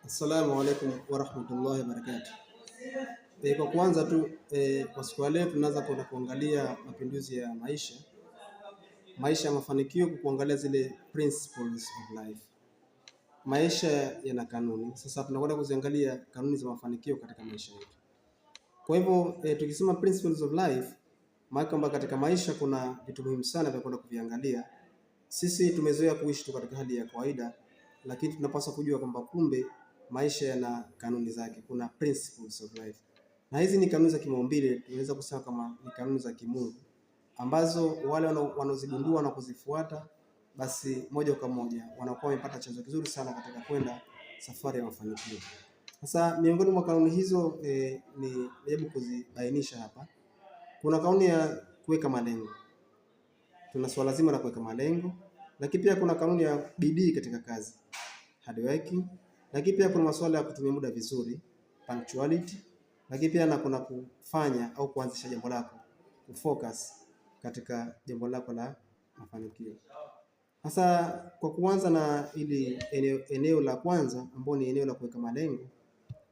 Assalamu alaikum warahmatullahi wabarakatuh. Kwa kuanza tu kwa siku ya leo tunaanza kwenda kuangalia mapinduzi ya maisha, maisha ya mafanikio kwa kuangalia zile principles of life. Maisha yana kanuni. Sasa tunakwenda kuziangalia kanuni za mafanikio katika maisha yetu. Kwa hivyo tukisema principles of life, maana kwamba katika maisha kuna vitu muhimu sana vya kwenda kuviangalia. Sisi tumezoea kuishi tu katika hali ya kawaida, lakini tunapaswa kujua kwamba kumbe maisha yana kanuni zake, kuna principles of life, na hizi ni kanuni za kimaumbile, tunaweza kusema kama ni kanuni za kimungu ambazo wale wanaozigundua na kuzifuata, basi moja kwa moja wanakuwa wamepata chanzo kizuri sana katika kwenda safari ya mafanikio. Sasa miongoni mwa kanuni hizo ni jaribu kuzibainisha hapa. Kuna kanuni ya kuweka malengo, tuna swala zima la kuweka malengo, lakini pia kuna kanuni ya bidii katika kazi, hard working, lakini pia kuna masuala ya kutumia muda vizuri, punctuality, lakini pia na kuna kufanya au kuanzisha jambo lako, kufocus katika jambo lako la mafanikio. Sasa kwa kuanza na ili eneo la kwanza ambalo ni eneo la kuweka malengo,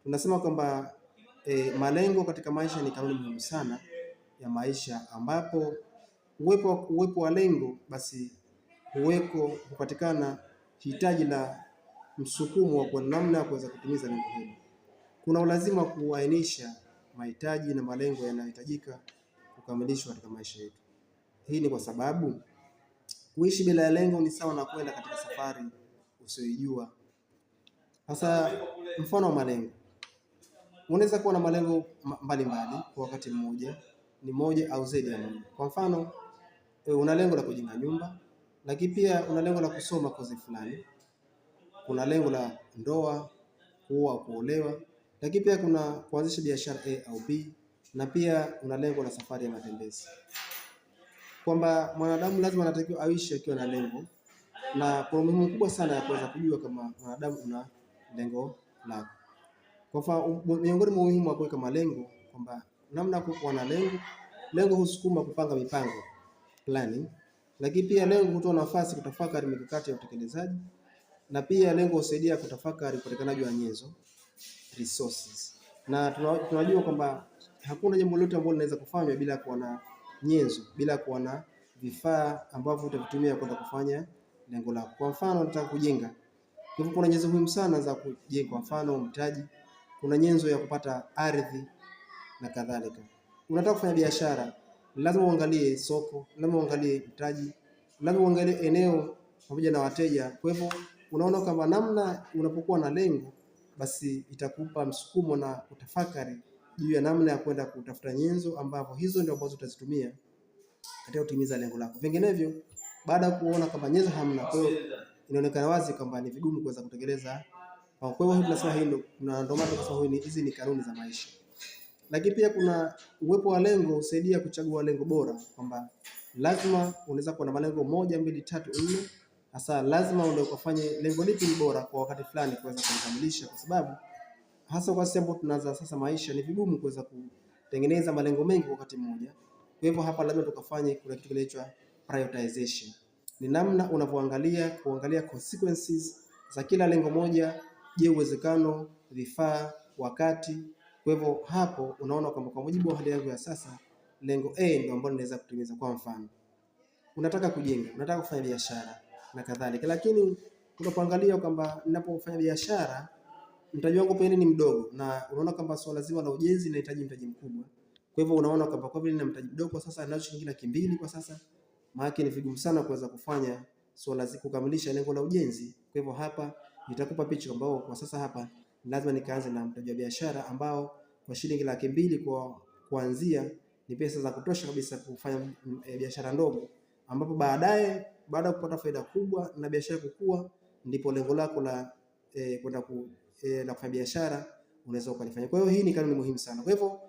tunasema kwamba malengo katika maisha ni kanuni muhimu sana ya maisha, ambapo uwepo wa lengo basi huweko hupatikana hitaji la msukumo wa kwa namna ya kuweza kutimiza lengo hilo. Kuna ulazima wa kuainisha mahitaji na malengo yanayohitajika kukamilishwa katika maisha yetu. Hii ni kwa sababu kuishi bila ya lengo ni sawa na kwenda katika safari usiyoijua. Sasa mfano wa malengo, unaweza kuwa na malengo mbalimbali kwa wakati mmoja, ni moja au zaidi ya moja. Kwa mfano, una lengo la kujenga nyumba, lakini pia una lengo la kusoma kozi fulani, kuna lengo la ndoa, kuoa, kuolewa, lakini pia kuna kuanzisha biashara A au B, na pia una lengo la safari ya matembezi. Kwamba mwanadamu lazima anatakiwa aishi akiwa na lengo, na kuna umuhimu mkubwa sana ya kuweza kujua kama mwanadamu una lengo lako. Kwa mfano, miongoni mwa umuhimu wa kuweka malengo kwamba namna kuwa na lengo, lengo husukuma kupanga mipango planning, lakini pia lengo hutoa nafasi kutafakari mikakati ya utekelezaji, na pia lengo husaidia kutafakari upatikanaji wa nyenzo resources. Na tunajua kwamba hakuna jambo lolote ambalo linaweza kufanywa bila kuwa na nyenzo, bila kuwa na vifaa ambavyo utavitumia kwenda kufanya lengo lako. Kwa mfano, nataka kujenga. Kwa hivyo kuna nyenzo muhimu sana za kujenga, kwa mfano mtaji, kuna nyenzo ya kupata ardhi na kadhalika. Unataka kufanya biashara, lazima uangalie soko, lazima uangalie mtaji, lazima uangalie eneo pamoja na wateja. Kwa hivyo unaona kwamba namna unapokuwa na lengo, basi itakupa msukumo na kutafakari juu ya namna ya kwenda kutafuta nyenzo ambavyo hizo ndio ambazo utazitumia katika kutimiza lengo lako. Vinginevyo, baada ya kuona kwamba nyenzo hamna, kwa hiyo inaonekana wazi kwamba ni vigumu kuweza kutekeleza. Kwa hiyo tunasema hii ndio, na ndio maana tunasema hizi ni kanuni za maisha. Lakini pia kuna uwepo wa lengo husaidia kuchagua lengo bora, kwamba lazima unaweza kuwa na malengo moja, mbili, tatu, nne. Hasa lazima ndio ukafanye lengo lipi ni bora kwa wakati fulani kuweza kukamilisha, kwa sababu hasa kwa sisi ambao tunaanza sasa maisha ni vigumu kuweza kutengeneza malengo mengi kwa wakati mmoja. Kwa hivyo hapa lazima tukafanye, kuna kitu kinaitwa prioritization. Ni namna unavyoangalia kuangalia consequences za kila lengo moja. Je, uwezekano, vifaa, wakati. Kwa hivyo hapo unaona kwamba kwa mujibu wa hali yangu ya sasa lengo A ndio ambalo naweza kutimiza. Kwa mfano, unataka kujenga, unataka kufanya biashara na kadhalika, lakini unapoangalia kwamba ninapofanya biashara mtaji wangu pengine ni mdogo, na unaona kwamba swala zima la ujenzi linahitaji mtaji mkubwa. Kwa hivyo unaona kwamba kwa vile nina mtaji mdogo kwa sasa, ninacho shilingi 200,000 kwa sasa, maana ni vigumu sana kuweza kufanya swala kukamilisha lengo la ujenzi. Kwa hivyo hapa nitakupa picha kwamba kwa sasa hapa lazima nikaanze na mtaji wa biashara ambao kwa shilingi 200,000 kwa kuanzia ni pesa za kutosha kabisa kufanya biashara ndogo, ambapo baadaye baada ya kupata faida kubwa na biashara kukua, ndipo lengo lako la kwenda la kufanya biashara unaweza ukalifanya. Kwa hiyo hii ni kanuni muhimu sana. Kwa hivyo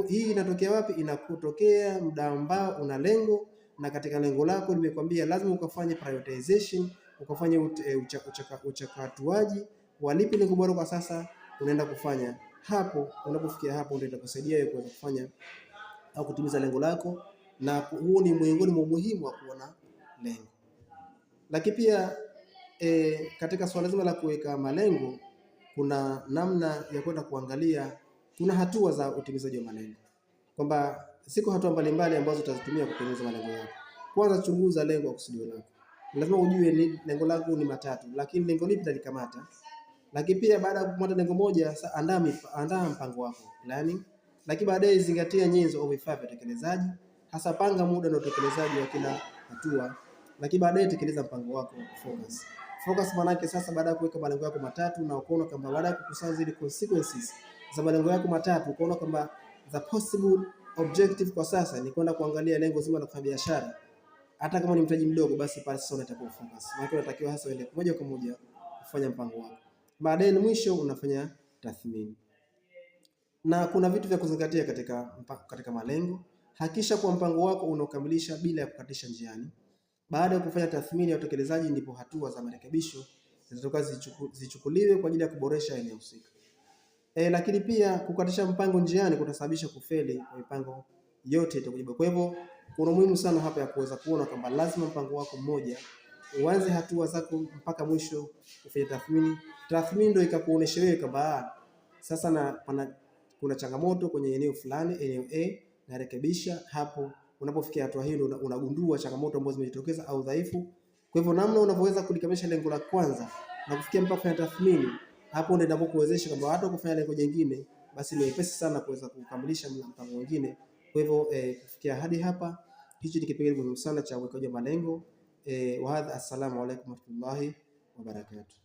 hii inatokea wapi? Inakutokea muda ambao una lengo, na katika lengo lako nimekwambia lazima ukafanye prioritization, ukafanye uchakatuaji wa lipi lengo bora kwa sasa unaenda kufanya. Hapo unapofikia hapo ndio itakusaidia wewe kuweza kufanya au kutimiza lengo lako, na huu ni miongoni mwa umuhimu wa kuwa na lengo. Lakini pia katika swala zima la kuweka malengo kuna namna ya kwenda kuangalia, kuna hatua za utimizaji wa malengo, kwamba ziko hatua mbalimbali ambazo utazitumia kutimiza malengo yako. Kwanza, chunguza lengo au kusudio lako. Lazima ujue ni lengo langu ni matatu, lakini lengo lipi nalikamata. Lakini pia baada ya kukamata lengo moja, sasa andaa mpango wako planning. Lakini baadaye zingatia nyenzo au vifaa vya utekelezaji, hasa panga muda na utekelezaji wa kila hatua. Lakini baadaye tekeleza mpango wako focus. Focus maana yake sasa, baada ya kuweka malengo yako matatu na ukaona kwamba baada ya kukusanya zile consequences za malengo yako matatu, ukaona kwamba the possible objective kwa sasa ni kwenda kuangalia lengo zima la kufanya biashara, hata kama ni mtaji mdogo, basi pale sasa unatakiwa focus. Maana unatakiwa hasa uende moja kwa moja kufanya mpango wako. Baadaye ni mwisho unafanya tathmini. Na kuna vitu vya kuzingatia katika malengo. Hakikisha kuwa mpango wako unaokamilisha bila ya kukatisha njiani. Baada ya kufanya tathmini ya utekelezaji, ndipo hatua za marekebisho zinatoka zichukuliwe kwa ajili ya kuboresha eneo husika. Lakini pia kukatisha mpango njiani kutasababisha kufeli kwa mipango yote itakujibu. Kwa hivyo kuna umuhimu sana hapa ya kuweza kuona kwamba lazima mpango wako mmoja uanze hatua zako mpaka mwisho, ufanye tathmini. Tathmini ndio ikakuonesha wewe kwamba sasa kuna changamoto kwenye eneo fulani, eneo A, narekebisha hapo. Unapofikia hatua hiyo ndio unagundua changamoto ambazo zimejitokeza au dhaifu. Kwa hivyo namna unavyoweza kulikamilisha lengo la kwanza na kufikia mpaka kufanya tathmini, hapo ndio inapokuwezesha kwamba hata kufanya lengo jingine basi ni wepesi sana kuweza kukamilisha mpango mwingine. Kwa hivyo kufikia hadi hapa, hichi ni kipengele muhimu sana cha uwekaji wa malengo. Wa hadha, assalamu alaikum warahmatullahi wabarakatuh.